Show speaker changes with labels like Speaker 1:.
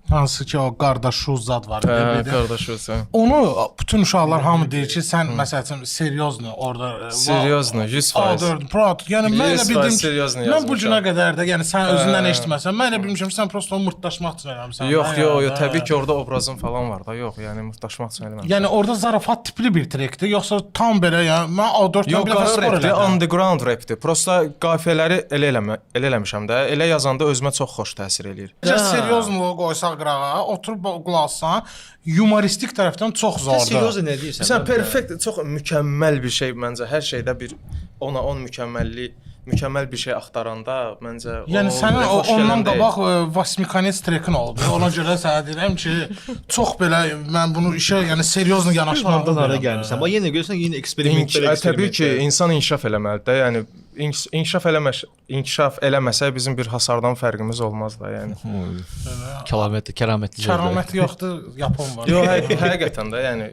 Speaker 1: Hansı ki o qardaşı zad var idi.
Speaker 2: Hə,
Speaker 1: Bir də.
Speaker 2: qardaş olsun.
Speaker 1: Onu bütün uşaqlar hamı deyir ki, sən məsəl üçün seriozno orada
Speaker 2: Seriozno, 100%.
Speaker 1: A4 Pro. Yəni mən elə
Speaker 2: 100%
Speaker 1: bildim ki,
Speaker 2: seriozno
Speaker 1: mən bu günə
Speaker 2: yazmışam.
Speaker 1: qədər də, yəni sən özündən eşitməsən, mən elə bilmişəm ki, sən prosto onu mırtdaşmaq üçün eləmisən.
Speaker 2: Yox,
Speaker 1: də,
Speaker 2: yox,
Speaker 1: yəni,
Speaker 2: yox, təbii ki, orada obrazım falan var da. Yox, yəni mırtdaşmaq üçün eləməmişəm.
Speaker 1: Yəni orada zarafat tipli bir trekdir, yoxsa tam belə, yəni mən A4-dən
Speaker 2: Yox,
Speaker 1: bir dəfə
Speaker 2: qara
Speaker 1: spor
Speaker 2: rapdir,
Speaker 1: elədim.
Speaker 2: underground rapdir. Prosta qafiyələri elə eləmə, elə eləmişəm də. Elə yazanda özümə çox xoş təsir eləyir.
Speaker 1: Necə seriozno qoysaq qırağa, oturub qulaq assan, yumoristik tərəfdən çox
Speaker 3: Sən
Speaker 1: zordur.
Speaker 3: seriozno nə deyirsən?
Speaker 2: Sən perfekt, çox mükəmməl bir şey məncə. Hər şeydə bir 10-a 10 mükəmməllik, mükəmməl bir şey axtaranda məncə
Speaker 1: Yəni
Speaker 2: o
Speaker 1: sənin o,
Speaker 2: xoş gələn
Speaker 1: ondan
Speaker 2: deyil.
Speaker 1: qabaq Vasmikanets trekin oldu. Ona görə sənə deyirəm ki, çox belə mən bunu işə yəni seriozno yanaşmalı.
Speaker 3: Hardan hara gəlmisən? Bax yenə görürsən, yenə eksperimentlər,
Speaker 2: Təbii ki, insan inkişaf eləməlidir də. Yəni inkişaf eləməş, inkişaf eləməsə bizim bir hasardan fərqimiz olmaz da, yəni.
Speaker 4: Kəramətli, kəramətli.
Speaker 1: Kəraməti yoxdur, yapon var.
Speaker 2: Yox, həqiqətən də, yəni.